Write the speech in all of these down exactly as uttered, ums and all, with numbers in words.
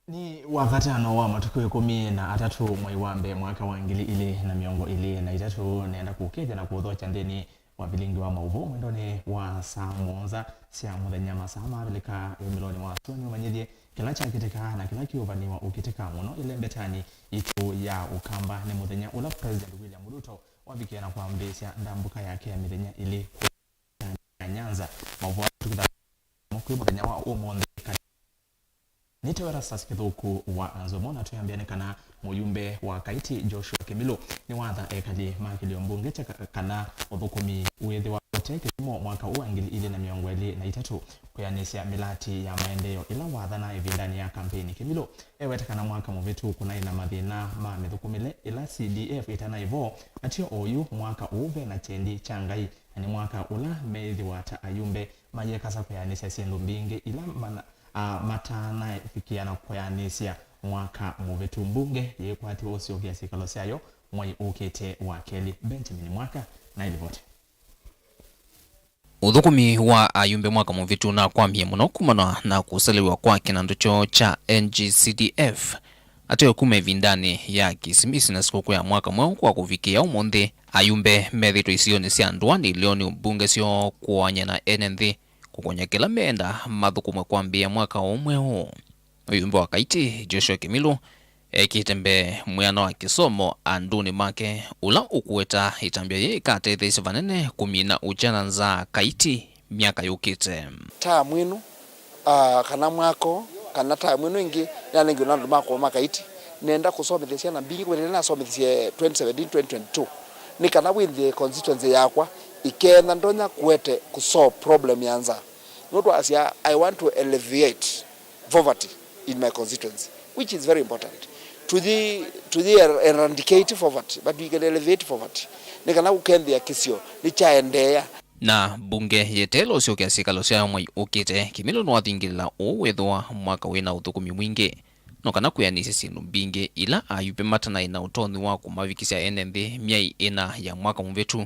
Nĩ Wakatano wa matukũ ĩkũmi na atatũ, mwei wa mbee, mwaka wa ngili ilĩ na mĩongo ĩlĩ na itatũ. Nenda kũkethya na kũthokya nthĩnĩ wa vilingi wa maũvoo mwendonĩ wa saa mũonza sya mũthenya, masaa mavilĩka wĩmĩlonĩ wa sua, nĩũmanyĩthye kĩla kyakĩtĩka na kĩla kĩũvaniwa ũkĩtĩka mũno ĩlembetanĩ itũ ya Ũkamba. Nĩ mũthenya ũla President William Ruto wavikie na kwambĩĩsya ndambũka yake ya mĩthenya ĩlĩ ya Nyanza. Maũvoo ala tũkĩtha mo kwĩ mũthenya wa ũmũnthĩ. Nĩtawa Erastus Kĩthũku wa Nzomo, na twĩambĩa nĩ kana mũyumbe wa Kaiti Joshua Kĩmilũ nĩwatha ekali ma kĩlio mbunge kya ka-, kana ũthũkũmi wĩthĩwa ũte kĩthimo mwaka ũũ wa ngili ilĩ na mĩongo ĩlĩ na itatũ kwĩanĩsya mĩlati ya maendeeo ĩla wathana ĩvindanĩ ya kampeini. Kĩmilũ eweta kana mwaka mũvĩtu kũnaĩ na mathĩna ma mĩthũkũmĩle ĩla C D F ĩtanaĩ vo. Ateo oyu mwaka ũũ ve na kyendi kya Ngai, na nĩ mwaka ũla meĩthĩwa ta ayumbe mayĩkasa kwĩanĩsya syĩndũ mbingĩ ila mana-, a, matanavikĩa na kwĩanĩsya mwaka mũvĩtu. Mbunge yĩkwatiwe ũsyokea syĩkalo syayo mwei ũkĩte wa kelĩ. Benjamin Mwaka na ilivoti. Ũthũkũmi wa ayumbe mwaka mũvĩtu nakwamie mũno kumana na kũselew'a kwa kĩnandũ kyoo kya N G C D F. Ateo kuma ĩvindanĩ ya Kĩsimisi na sikũkũ ya mwaka mweũ kwa kũvikĩa ũmũnthĩ, ayumbe methĩtwe isionĩ sya ndũanĩ ilĩonĩ mbunge syoo kũany'a na ene nthĩ kũkony'a kĩla meenda mathũkũmwe kwambĩĩa mwaka ũũ mweũ. Mũyumbe wa Kaiti Joshua Kĩmilũ ekĩte mbee mwĩano wa kĩsomo andũnĩ make, ũla ũkũweta ĩtambya yĩĩ ĩkatetheesya vanene kũmina ũkya na nzaa Kaiti myaka yũkĩte. Taamu ĩno, ah, kana mwako, kana taamu ĩno ĩngĩ, nĩnanengiwe na andũ makwa ma Kaiti. Nenda kũsomethya syana mbingĩ kũvĩtĩla nasomethesye twenty seventeen, twenty twenty-two, nĩ kana wĩnthĩe constituency yakwa ĩkenda ndonya kũete kũsolve problem ya nzaa. Nũndũ asya, I want to alleviate poverty in my constituency, which is very important. Tũthi, tũthi er-, eradicate poverty, but we can elevate poverty. Nĩ kana ũkenthĩa kĩsio nĩkyaendeea. Na mbunge yeteela ũsyokea syĩkalo syayo mwei ũkĩte, Kĩmilũ nĩwathingĩlĩla ũũ wĩthĩwa mwaka wĩ na ũthũkũmi mwingĩ, no kana kwĩanĩsya syĩndũ mbingĩ ila ayumbe matanaĩ na ũtonyi wa kũmavikĩsya ene nthĩ myei ĩna ya mwaka mũvĩtu,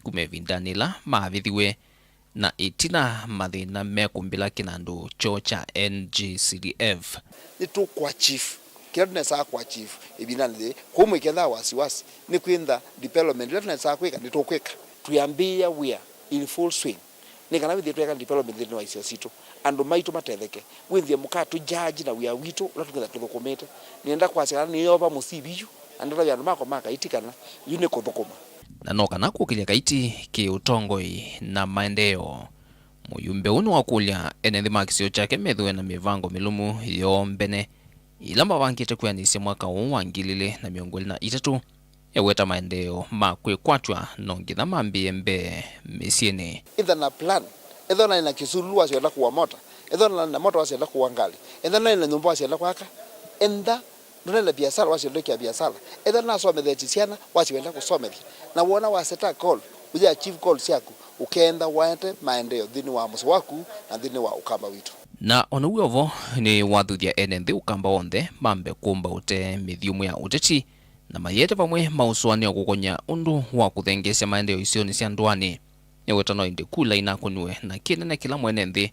kuma ĩvindanĩ ĩla maavĩthiwe na ĩtina mathĩna mekũmbĩla kĩnandũ kyoo kya N G C D F. Nĩtũkũachieve kĩla tũnesaa kũachieve ĩvindanĩ yĩĩ. Kwoou mũikethaa wasiwasi, nĩ kwĩntha development ĩla tũnesaa kwĩka, nĩtũkwĩka. Twĩambĩĩa wĩa in full swing nĩ kana wĩthĩe twĩka development nthĩnĩ wa isio sitũ, andũ maitũ matetheke. Wĩthĩe mũkatũjaji na wĩa witũ ũla tũketha tũthũkũmĩte. Nĩenda kwasya kana nĩyova mũsivi yu, na ndatavya andũ makwa ma Kaiti kana yu nĩ kũthũkũma. Na no kana kũkĩlya Kaiti kĩ ũtongoi na maendeeo. Mũyumbe ũũ nĩwakũlya ene nthĩ ma kĩsio kyake methĩwe na mĩvango mĩlũmu yoo mbene ila mavangĩte kwĩanĩsya mwaka ũũ wa ngili ilĩ na mĩongo ĩlĩ na itatũ. Eweta maendeeo ma kwĩkwatw'a no nginya mambĩĩe mbee mĩsyĩnĩ. Ĩtha na plan. Ethĩwa naĩ na kĩsululu wasya wenda kũwa mota. Ethĩwa naĩ na mota wasya wenda kũwa ngalĩ. Ethĩwa naĩ na nyũmba wasya wenda kwaka. Enda Ndũnaĩ na viasala, wasya ndwĩkĩa viasala. Ethĩwa nasomethetye syana, wasya wenda kũsomethya. Na woona waseta goal, ũyĩ achieve goal syaku, ũkeenda waete maendeeo nthĩnĩ wa mũsyĩ waku na nthĩnĩ wa Ũkamba witũ. Na o na w'o vo, nĩwathuthya ene nthĩ Ũkamba onthe mambe kũmba ũtee mĩthyũmũ ya ũteti, na mayĩete vamwe maũsũanĩo kũkony'a ũndũ wa kũthengeesya maendeeo isionĩ sya ndũanĩ. Nĩweta no ĩndĩ kula inakũniwe, na kĩnene kĩla mwene nthĩ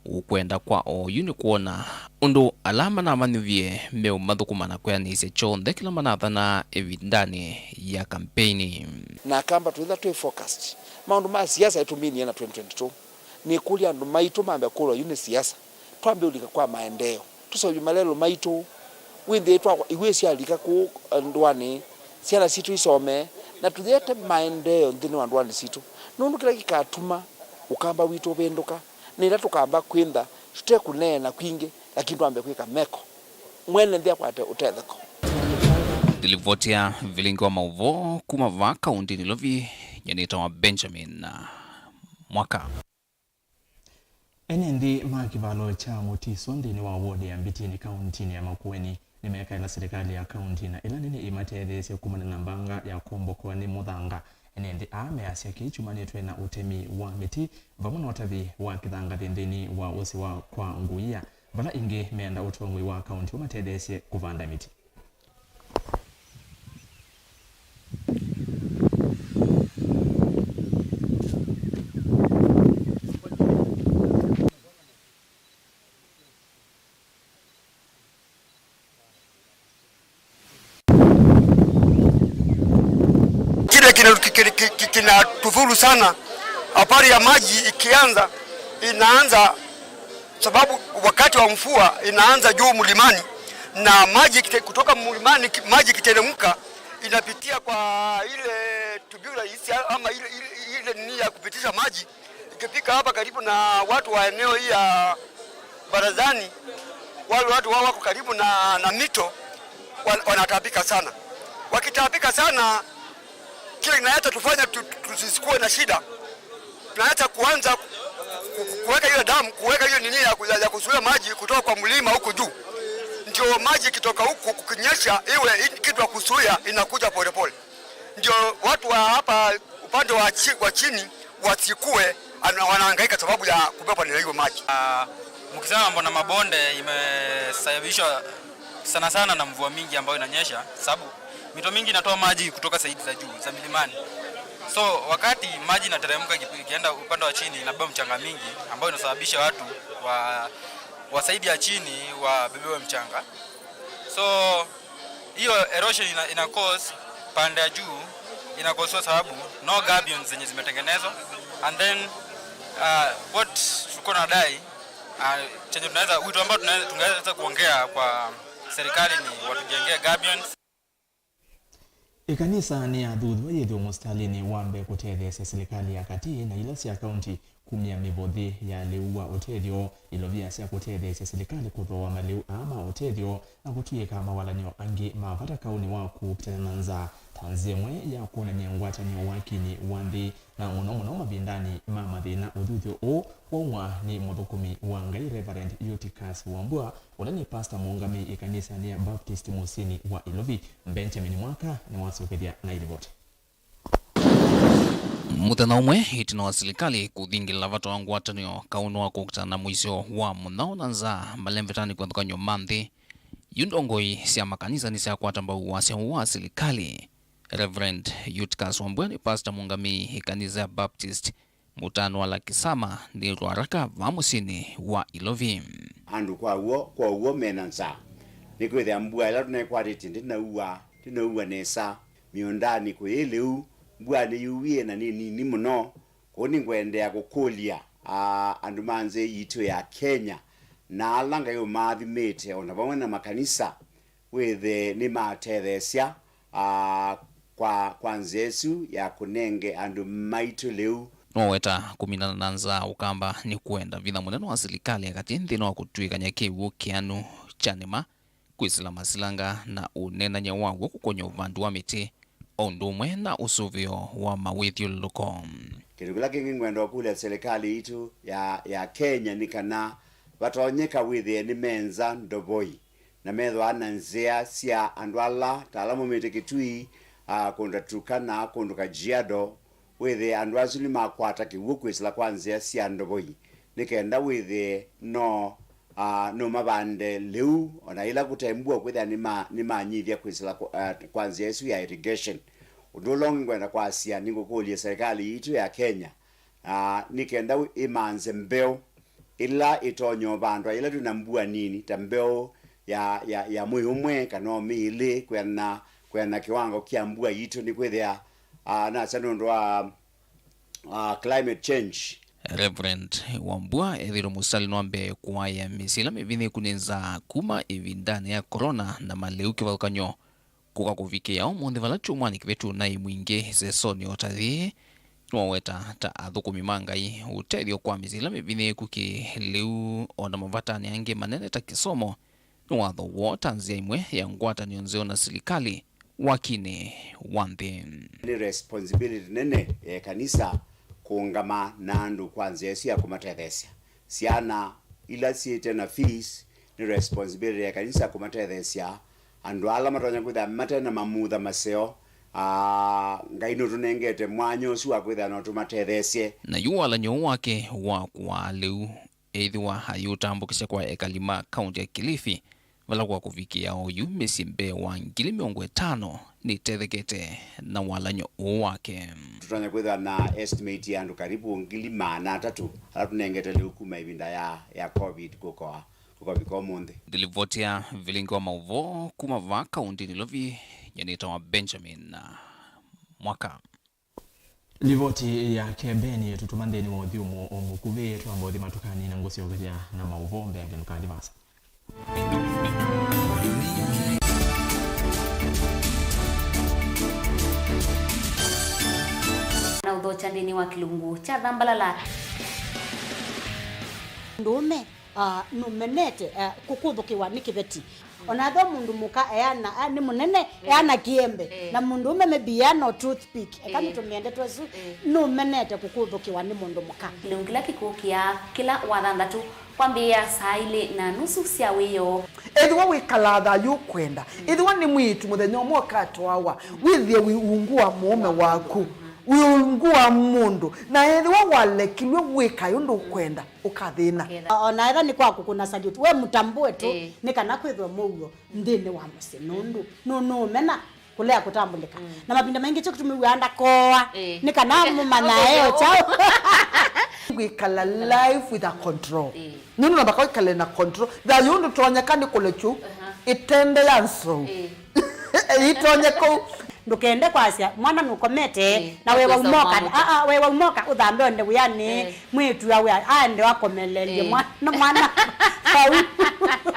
ũkwenda kwa oyu nĩ kwona ũndũ ala manamanyuvie meũmathũkũma na kwĩanĩsya kyonthe kĩla manathanaa ĩvindanĩ ya kampeini. Na Akamba twĩtha twĩ focused. Maũndũ ma siasa ĩtũminie na twenty twenty-two. Nĩkũlya andũ maitũ mambe kũlwa yu nĩ siasa. Twambe ũlika kwa maendeeo. Tũseũvye malelũ maitũ, wĩthĩe twa iw'ĩ syalika kũũ ndũanĩ, syana sitũ isome, na tũyĩete maendeeo nthĩnĩ wa ndũanĩ sitũ, nũndũ kĩla kĩkatuma Ũkamba witũ ũvĩndũka nĩ ĩla tũkamba kwĩntha tũte kũneena kwingĩ, lakini twambe kwĩka meko, mwene nthĩ akwate ũtetheko. Ndilivoti ya vilingi wa maũvoo kuma vaa kaũntĩnĩ Nairobi, nyie nĩtawa Benjamin Mwaka. Ene nthĩ ma kĩvalo kya Mũtiso nthĩnĩ wa wodi ya Mbitini kaũntĩnĩ ya Makueni nĩmekaĩla silikalĩ ya kaũntĩ na ĩla nene ĩmatetheesye kumana na mbanga ya kũmbokoa nĩ mũthanga. Ene nthĩ aa measya kĩĩ kyumanĩtwe na ũtemi wa mĩtĩ vamwe na ũtathi wa kĩthangathĩ nthĩnĩ wa ũsĩ wa kwa Nguia, vala ĩngĩ meenda ũtongoi wa kaũntĩ ũmatetheesye kũvanda mĩtĩ. Ki-, ki-, ki-, kinatudhuru sana. Habari ya maji ikianza, inaanza sababu wakati wa mvua inaanza juu mlimani, na maji kite-, kutoka mlimani ki-, maji ikiteremka inapitia kwa ile tubular hizi ama ile, ile, ile nini ya kupitisha maji, ikifika hapa karibu na watu wa eneo hii ya Barazani, wale watu wao wako karibu na, na mito wan-, wanataabika sana. Wakitaabika sana, kile kinaweza tufanya tu-, tu-, tusikuwe na shida, tunaweza kuanza ku-, ku-, kuweka hiyo damu, kuweka hiyo nini ya ku-, ya kuzuia maji kutoka kwa mlima huku juu, ndio maji ikitoka huku kukinyesha, iwe i-, kitu ya kuzuia inakuja polepole, ndio watu wa hapa upande wa chi-, wa chini wasikuwe ana-, wanahangaika sababu ya kubebwa na hiyo maji. Ah, mkisema mambo na mabonde, imesababishwa sana sana na mvua mingi ambayo inanyesha, sababu mito mingi inatoa maji kutoka saidi za juu za milimani. So wakati maji inateremka iki-, ikienda upande wa chini, inabeba mchanga mingi, ambayo inasababisha watu wa, wa saidi ya chini wabebewe mchanga. So hiyo erosion ina, ina cause pande ya juu, ina cause kwa sababu no gabions zenye zimetengenezwa, and then uh, what tulikuwa tunadai, uh, chenye tunaweza, wito ambao tunaweza, tungeweza kuongea kwa serikali ni watujengee gabions. Ĩkanisa nĩyathuthw'a yĩthĩwe mũsitalĩnĩ wa mbee kũtetheesya silikalĩ ya katĩ na ila sya kaunti kumya mĩvothi ya lĩu wa ũtethyo, ilovia sya kũtetheesya silikalĩ kũthooa malĩu aa ma ũtethyo na kũtw'ĩĩka mawalany'o angĩ ma vata kaũnĩ wa kũkitana na nzaa, ta nzĩa ĩmwe ya kwonany'a ngwatanĩo wakini wa nthĩ, na mũno mũno mavindanĩ ma mathĩna. Ũthuthyo ũũ waumwa nĩ mũthũkũmi wa Ngai Reverend Eutychus Wambua, ũla nĩ pasta mũũngamĩi ĩkanisanĩ ya Baptist mũsyĩnĩ wa Ilovi. Benjamin Mwaka nĩwasũkĩthya na ĩlivoti. Mũthenya ũmwe ĩtina wa silikalĩ kũthingĩlĩla vata wa ngwatanĩo kaũnĩ wa kũkitana na mũisyo wa mũnyao na nzaa malembetanĩ kĩvathũkany'o ma nthĩ, yu ndongoi sya makanisa nĩsyakwata mbau wasya ũũ wa silikalĩ. Reverend Eutychus Wambua nĩ pasta mũũngamĩi ĩkanisa ya Baptist Mũtaanĩ wa Lakisama nĩ Ruaraka va mũsyĩnĩ wa Ilovi. Andũ kwa w'o, kwa w'o mena nzaa. Nĩkwĩthĩa mbua ĩla tũnekwatĩtye ndĩnaua, ndĩnaua nesa. Mĩũndanĩ kũyĩ lĩu, mbua nĩyuwie na nĩ nini mũno. Kwoou nĩngwendeea kũkũlya, aa, andũ ma nthĩ yitũ ya Kenya na ala Ngai ũmaathimĩte, o na vamwe na makanisa, wĩthĩe nĩmatetheesya, aa, kwa, kwa nzĩa ĩsu ya kũnenge andũ maitũ lĩu. Noweta kũminana na nzaa ũkamba nĩ kwenda vinya mũnene wa silikalĩ ya katĩ nthĩnĩ wa kũtw'ĩkany'a kĩw'ũ kĩanu kya nĩma, kwĩsĩla masilanga na ũneenany'a waw'o kũkony'a ũvandi wa mĩtĩ, o ũndũ ũmwe na ũsũvĩo wa mawĩthyũlũlũko. Kĩndũ kĩla kĩngĩ ngwenda ũkũlya silikalĩ yitũ ya, ya Kenya nĩ kana vatonyeka wĩthĩe nĩmenza ndovoi na methĩwa na nzĩa sya andũ ala, ta ala maumĩte Kitui, a, kũndũ ta Turkana, kũndũ Kajiado, wĩthĩe andũ asu nĩmakwata kĩw'ũ kwĩsĩla kwa nzĩa sya ndovoi, nĩ kenda wĩthĩe no, a, no mavande lĩu, o na yĩla kũte mbua kwĩthĩa nĩma-, nĩmanyivya kwĩsĩla kwa, a, kwa nzĩa ĩsu ya irrigation. Ũndũ ũla ũngĩ ngwenda kwasya, nĩngũkũlye serikali yitũ ya Kenya, a, nĩ kenda ĩmanze mbeũ ĩla ĩtonya ũvandwa yĩla twĩ na mbua nini, ta mbeũ ya, ya, ya mwei ũmwe kana o mĩĩ ĩlĩ, kwĩana, kwĩana kĩwango kya mbua yitũ, nĩkwĩthĩa, a, nasya nũndũ wa, a, climate change. Reverend Wambua ethĩĩtwe mũsitalĩnĩ wa mbee kũaĩa mĩsyĩ ĩla mĩvinĩku nĩ nzaa kuma ĩvindanĩ ya corona na malĩu kĩvathũkany'o kũka kũvikĩĩa ũmũnthĩ, vala kyumwanĩ kĩvĩtu naĩ mwingĩ ĩsesonĩ o ta yĩĩ. Nĩwaweta ta athũkũmi ma Ngai, ũtethyo kwa mĩsyĩ ĩla mĩvinĩku kĩlĩu, o na mavatanĩ angĩ manene ta kĩsomo, nĩ watho woo ta nzĩa ĩmwe ya ngwatanĩo nzeo na silikalĩ wakinĩ wa nthĩ. Nĩ responsibility nene ya ĩkanisa kũũngama na andũ kwa nzĩa ĩsu ya kũmatetheesya. Syana ila syĩte na fees, nĩ responsibility ya kanisa kũmatetheesya. Andũ ala matonya kwĩthĩa mate na mamutha maseo, aa, Ngai nũtũnengete mwanya ũsu wa kwĩthĩa no tũmatetheesye. Na yu walany'o ũũ wake wa kũaa lĩu ethĩwa ayĩũtambũkĩsya kwa ekali ma kaunti ya Kilifi, vala kwa kũvikĩĩa oyu mĩsyĩ mbee wa ngili mĩongo ĩtano nĩtethekete na walany'o ũũ wake. Tũtonya kwĩthĩwa na estimate ya andũ karibu ngili maana atatũ ala tũnengete lĩu kuma ĩvinda ya, ya covid kũkoa, kũkovika ũmũnthĩ. Ndilivoti ya vilingi wa maũvoo kuma vaa kaunti Nairobi, nyie nĩtawa Benjamin Mwaka. Livoti yake Ben ĩtũtuma nthĩnĩ wa ũthyũmũo o mũkuvĩ. Twamba ũthima tũkanina ngũsyokeya na maũvoo mbeange, ndũkathi vaasa. Na ũthokya nthĩnĩ wa kĩlungu kya Thambalala. Ndũũme, ah, nũmenete, ah, kũkũthũkĩwa nĩ kĩveti. Ona ethĩwa mũndũ mũka eana, ah, nĩ mũnene, eh, eana kĩembe. Eh. Na mũndũũme maybe eana o toothpick. Eka, eh, nĩtũmĩe ndeto ĩsu. Eh. Nũmenete kũkũthũkĩwa nĩ mũndũ mũka. Kĩlungu kĩla kĩkũkĩa kĩla Wathanthatũ kwambĩĩa saa ilĩ na nusu sya wĩoo. Ethĩwa wĩkalaa thayũ ũkwenda, ethĩwa nĩ mwĩĩtu mũthenya ũmwe ũkatwawa, wĩthĩe wĩ ungu wa mũũme waku, wĩ ungu wa mũndũ, na ethĩwa walekilwe wĩkae ũndũ ũkwenda, ũkathĩna. Ũkethĩa. O na ethĩwa nĩ kwa kũkũna salute, we mũtambũe tu, ĩĩ, nĩ kana kwĩthwe mũuo nthĩnĩ wa mũsyĩ, nũndũ nũ-, nũũmena kũlea kũtambũlĩka. Mm. Na mavinda maingĩ kyo kĩtumi wĩaa ndakoa, ĩĩ, nĩ kana mũmanyae o kyaũ. Wĩkala life with a control. Ĩĩ. Nũndũ namba kwĩkale na control. Thayũ ndũtonyeka nĩ kũlekyu, aha, ĩtende ya nzou. Ĩĩ. Ĩitonye kũu. Ndũkende kwasya mwana nũkomete, ĩĩ, na we waumoka, aa, we waumoka ũthambe onde wĩanĩ, ĩĩ, mwĩĩtu awe aende akomelelye, ĩĩ, mwana, mwana vau.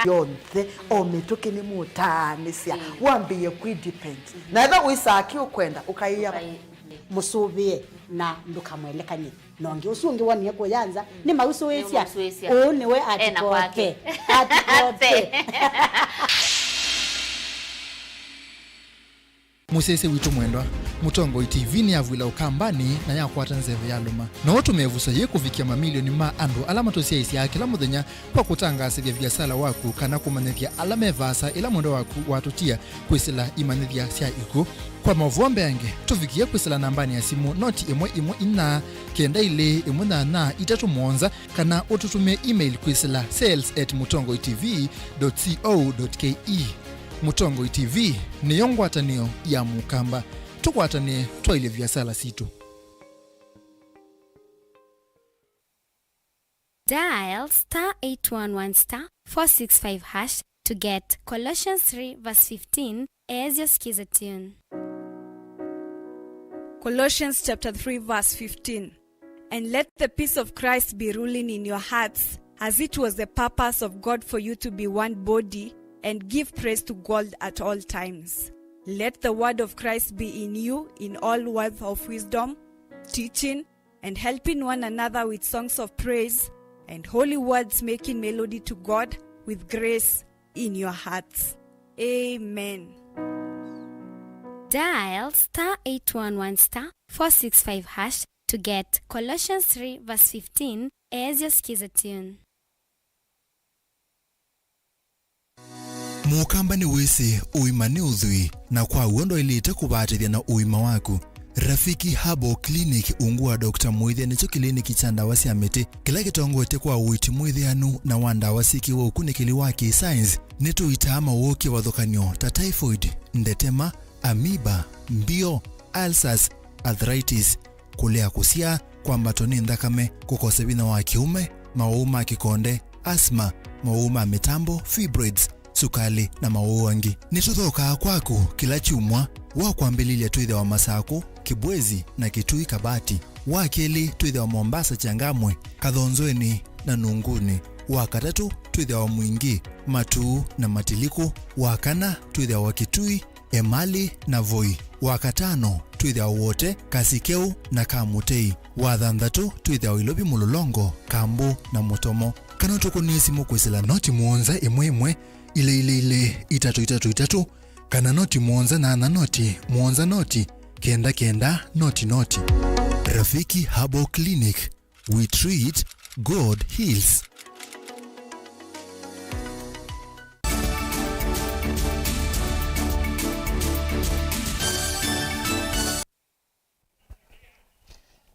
Yonthe, o mĩtũkĩ nĩ mũtaanĩsya, ĩĩ, wambĩĩe kwĩ depend. Na ethĩwa wĩsaa kĩ ũkwenda, ũkaĩa. Ũkai-, mũsũvĩe na ndũkamwelekany'e. Na ũngĩ ũsu ũngĩ wonie kũya nza, mm, nĩmausũĩsya. Nĩmausũĩsya. Ũũ nĩwe ena kwake. Atikote. Atikote. Mũsyaĩĩsya witũ mwendwa, Mũtongoi T V nĩyavw'ĩla Ũkambanĩ na yakwata nzeve yalũma. No ũtũme ĩvuso yĩĩ kũvikĩa mamilioni ma andũ ala matũsyaĩĩsyaa kĩla mũthenya kwa kũtangaasĩthya viasala waku kana kũmanyĩthya ala me vaasa ĩla mwendwa waku watũtia kwĩsĩla imanyĩthya sya ikw'ũ. Kwa maũvoo mbeange, tũvikĩe kwĩsĩla nambanĩ ya simũ noti ĩmwe ĩmwe inya kenda ilĩ ĩmwe nyanya itatũ mũonza, kana ũtũtũmĩe email kwĩsĩla sales at mũtongoi T V dot co dot K E. Mũtongoi T V nĩyo ngwatanĩo ya Mũkamba. Tũkwatanĩe twaĩlye viasala sitũ. Dial star eight one one star four six five hash to get Colossians three verse fifteen as your skiza tune. Colossians chapter three verse fifteen. And let the peace of Christ be ruling in your hearts, as it was the purpose of God for you to be one body, and give praise to God at all times. Let the word of Christ be in you in all words of wisdom, teaching, and helping one another with songs of praise and holy words, making melody to God with grace in your hearts. Amen. Dial star eight one one star four six five hash to get Colossians three verse fifteen as your skiza tune. Mũkamba nĩwĩsĩ ũima nĩ ũthwii, na kwa w'o ndwaĩlĩte kũvaatĩthya na ũima waku. Rafiki Herbal Clinic ungu wa Doctor Mũĩthya nĩkyo kĩliniki kya ndawa sya mĩtĩ kĩla kĩtongoetye kwa ũiiti mwĩthĩanu na wa ndawa syĩkĩwe ũkunĩkĩli wa kĩ-science. Nĩtũitaa mawoo kĩvathũkany'o ta typhoid, ndetema, amoeba, mbio, ulcers, arthritis, kũlea kũsyaa, kwambatwa nĩ nthakame, kũkosa vinya wa kĩũme, mawau ma kĩkonde, asthma, mawau ma mĩtambo, fibroids, sukalĩ, na mawau angĩ. Nĩtũthokaa kwaku kĩla kyumwa. Wa kwambĩlĩlya twĩthĩawa Masakũ, Kĩbwezi, na Kitui Kabati. Wa kelĩ twĩthĩawa Mombasa, Changamwe, Kathonzweni, na Nunguni. Wa katatũ twĩthĩawa Mwingi, Matuu, na Matiliku. Wa kana twĩthĩawa Kitui, Emali, na Voi. Wa katano twĩthĩawa Wote, Kasikeu, na Kamutei. Wa thanthatũ twĩthĩawa Ilovi, Mũlolongo, Kambu, na Mũtomo. Kana ũtũkũnĩe simũ kwĩsĩla noti mũonza ĩmwe ĩmwe, ilĩ ilĩ ilĩ, itatũ itatũ itatũ, kana noti mũonza nyanya noti mũonza noti kenda kenda noti noti. Rafiki Herbal Clinic, we treat, God heals.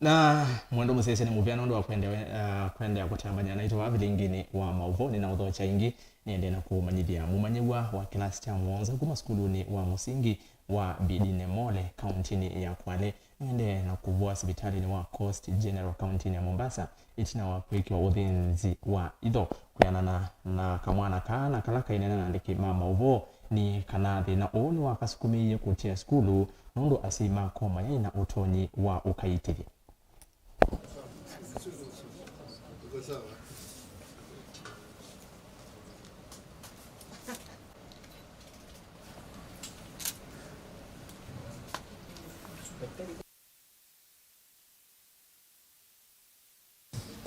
Na mwendwa mũsyaĩĩsya nĩ mũvea nũndũ wa kwendea, uh, kwendea kũtambany'a naitũ vaa vilinginĩ wa maũvoo. Nĩnaũthokya ĩngĩ, nĩendee na kũmanyĩthya mũmanyĩw'a wa kĩlasi kya mũonza kuma sukulunĩ wa mũsingi wa Bidine Mole, kauntinĩ ya Kwale, nĩendee na kũvũa sivitalĩnĩ wa Coast General, kauntinĩ ya Mombasa, ĩtina wa kwĩkĩwa ũthĩnzi wa itho. Kwĩanana na kamwana kaa na kala kainena na andĩki ma maũvoo, nĩ kana thĩna ũũ nĩwakasukumĩie kũtia sukulu nũndũ asyai mako mayaĩ na ũtonyi wa ũkaitĩthya.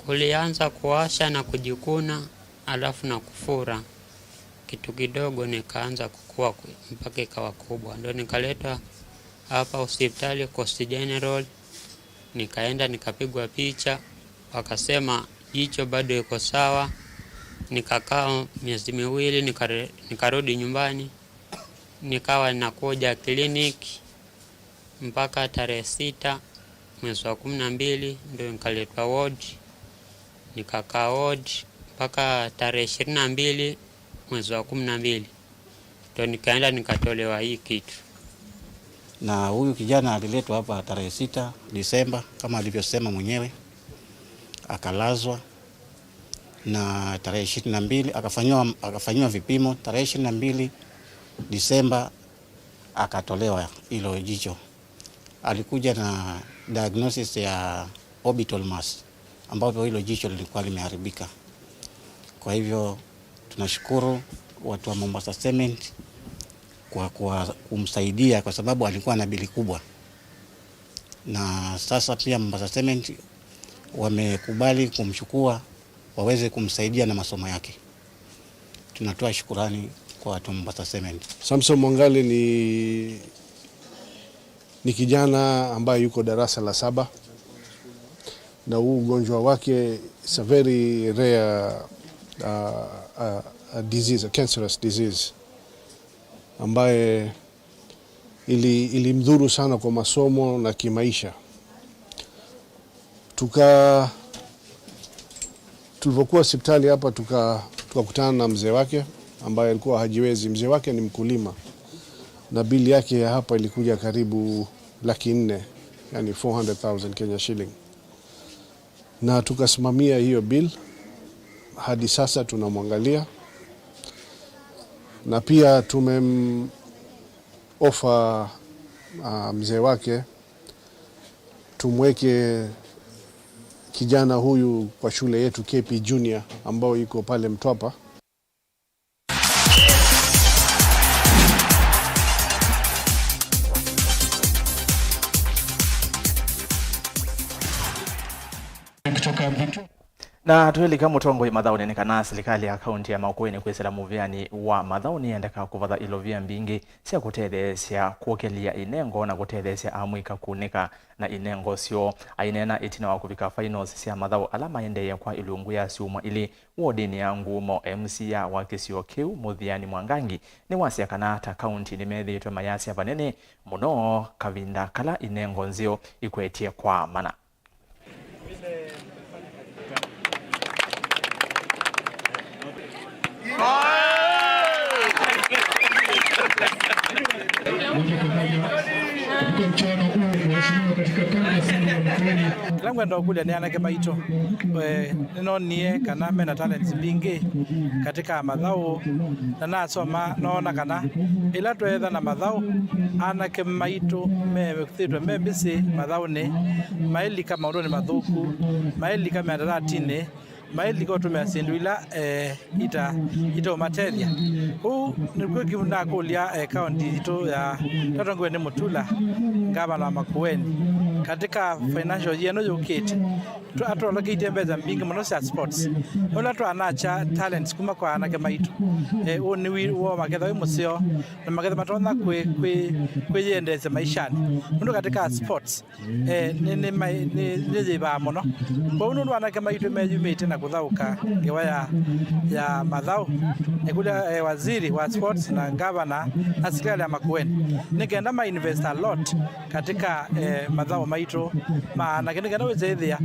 Kulianza kuwasha na kujikuna, alafu na kufura. Kitu kidogo nikaanza kukua ku-, mpaka ikawa kubwa. Ndo nikaletwa hapa hospitali Coast General, nikaenda nikapigwa picha, wakasema jicho bado iko sawa. Nikakaa miezi miwili, nikare-, nikarudi nyumbani, nikawa nakuja kliniki. Mpaka tarehe sita mwezi wa kumi na mbili ndo nikaletwa ward, nikakaa ward mpaka tarehe ishirini na mbili mwezi wa kumi na mbili ndo nikaenda nikatolewa hii kitu. Na huyu kijana aliletwa hapa tarehe sita Disemba, kama alivyosema mwenyewe, akalazwa, na tarehe ishirini na mbili akafanyiwa, akafanyiwa vipimo. Tarehe ishirini na mbili Disemba akatolewa hilo jicho. Alikuja na diagnosis ya orbital mass, ambapo hilo jicho lilikuwa limeharibika. Kwa hivyo, tunashukuru watu wa Mombasa Cement kwa, kwa kumsaidia, kwa sababu alikuwa na bili kubwa. Na sasa pia Mombasa Cement wamekubali kumchukua waweze kumsaidia na masomo yake. Tunatoa shukurani kwa watu wa Mombasa Cement. Samson Mwangali ni, ni kijana ambaye yuko darasa la saba, na huu ugonjwa wake is a very rare, uh, uh, uh, disease, a cancerous disease, ambaye ili-, ilimdhuru sana kwa masomo na kimaisha. Tuka-, tulipokuwa hospitali hapa, tuka-, tukakutana na mzee wake ambaye alikuwa hajiwezi. Mzee wake ni mkulima, na bili yake ya hapa ilikuja karibu laki nne, yani four hundred thousand Kenya shilling. Na tukasimamia hiyo bill, hadi sasa tunamwangalia. Na pia tumem-, offer, ah, mzee wake tumweke kijana huyu kwa shule yetu K P Junior ambayo iko pale Mtwapa. Na twĩlika mũtongoi mathaũnĩ nĩ kana silikalĩ ya kaunti ya Makueni kwĩsĩla mũvĩanĩ wa mathaũ nĩyendeka kũvatha ilovia mbingĩ sya kũtetheesya kwũkĩlya inengo na kũtetheesya amwĩka kunĩka na inengo syoo. Aineena ĩtina wa kũvika finals sya mathaũ ala maendee kwa ilungu ya syumwa ilĩ wodinĩ ya Ngumo, M C A wa kĩsio kĩu Mũthiani Mwangangi nĩwasya kana ta kaunti nĩmethĩĩtwe mayasya vanene mũno kavinda kala inengo nzeo ikwetye kwa mana. Moja kwa moja katika mchuano huu, mheshimiwa katika kanda ya Makueni. Kĩla ngwenda ũkũlya nĩ anake maitũ. Eh, nĩnonie kana mena talents mbingĩ katika mathaũ, na nasoma noona kana ĩla tweetha na mathaũ, anake maitũ methĩtwe me busy mathaũnĩ, mailika maũndũnĩ mathũku, mailika miadaratinĩ, mailika ũtũmĩa syĩndũ ila, eh, ita-, itaũmatethya. Ũu nĩkw'o kĩu nakũlya, eh, kaunti yitũ ya, tatongoew'e nĩ Mutula, ngavana wa Makueni, katika financial year ĩno yũkĩte, tũ-, atũtolokeitie mbesa mbingĩ mũno sya sports. Ũla twanakya talents kuma kwa anake maitũ, eh, ũũ nĩ wi-, woo maketha wĩ mũseo, na maketha matonya kwĩ-, kwĩ-, kwĩyendeesya maishanĩ. Nũndũ katika sports, eh, nĩ, nĩ, mai-, nĩ, nĩ yĩvaa mũno. Kwoou nũndũ anake maitũ meyumĩte na kũthaũka ngewa ya, ya mathaũ, nĩkũlya, eh, waziri wa sports na ngavana na silikalĩ ya Makueni nĩ kenda ma invest a lot katika, eh, mathaũ maitũ ma anake, nĩ kana wĩse ĩthĩa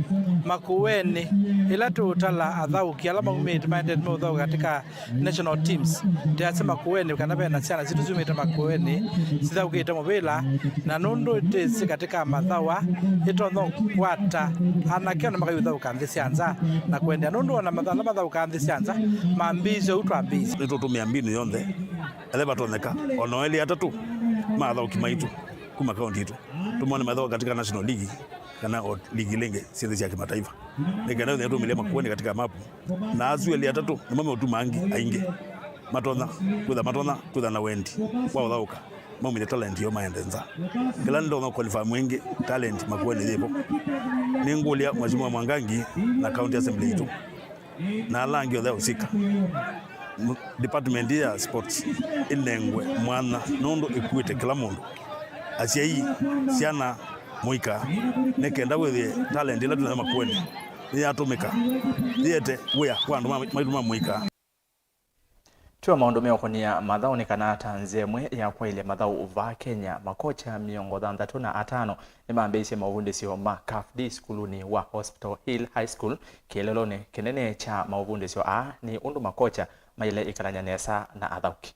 Makueni, ĩla tũũtala athaũki ala maumĩte maendete meũthaũka katika national teams, tĩasya Makueni kana ve na syana sitũ syumĩte Makueni sithaũkĩte mũvĩla, na nũndũ ĩtĩsĩ katika mathawa ĩtonya kũkwata anake ona makaiũthaũka nthĩ sya nza na kũendeea, nũndũ ona matha-, ala mathaũkaa nthĩ sya nza mambĩĩsye ũu twambĩĩsye. Nĩtũtũmĩa mbinu yonthe ĩla vatonyeka, ona elĩ atatũ ma athaũki maitũ kuma kaunti itũ tũmone mathaũka katika national league kana o ligi ila ingĩ syĩthĩ sya kĩmataifa, nĩ kenda wĩthĩa tũmĩlya Makueni katika mapu, na asu elĩ atatũ nĩmo meũtuma angĩ aingĩ matonya kwĩtha, matonya kwĩtha na wendi wa ũthaũka maumĩlye talent yoo maende nza. Kĩla nĩndonya kũconfirm ĩngĩ, talent Makueni yĩvo. Nĩngũlya Mheshimiwa Mwangangi na County Assembly itũ na ala angĩ onthe ahusika, m-, department ya sports ĩnengwe mwanya, nũndũ ĩkuĩte kĩla mũndũ, asyai, syana, mũika, nĩ kenda wĩthĩe talent ĩla twĩ nayo Makueni nĩyatũmĩka yĩete wĩa kwa andũ ma, maitũ ma mũika. Twĩ o maũndũ meũkũnĩa mathaũ nĩ kana ta nzĩa ĩmwe ya kwaĩlya mathaũ vaa Kenya, makocha mĩongo thanthatũ na atano nĩmambĩĩisye maũvundĩsyo ma CAF D sukulunĩ wa Hospital Hill High School, kĩeleelonĩ kĩnene kya maũvundĩsyo aa nĩ ũndũ makocha maĩle ĩkalany'a nesa na athaũki.